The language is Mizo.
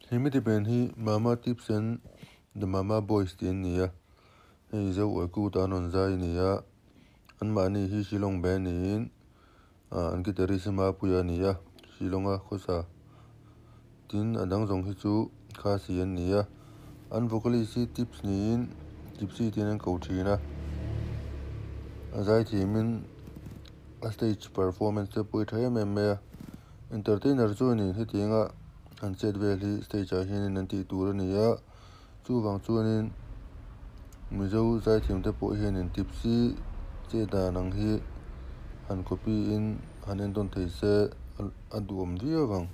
He mite band hi Mama Tips and the Mama Boys tih an ni a hei zo awih kut a an rawn zai a ni a an mahni hi shillong band niin ah an guitarist hi mapuia a ni a shillong a khawsa tin a dang zawng hi chu khasi an ni a an vocalist hi tips niin tipsy tiin an ko thin a a zai thiam in a stage performance te pawh hi tha em em mai a entertainer chuanin hetiang a an chet vel hi stage ah hianin an tih tur a ni a chuvang chuanin mizo zaithiam te pawh hianin tipsy chet dan ang hi han copy in han en tawn thei se a duhawm viau ang.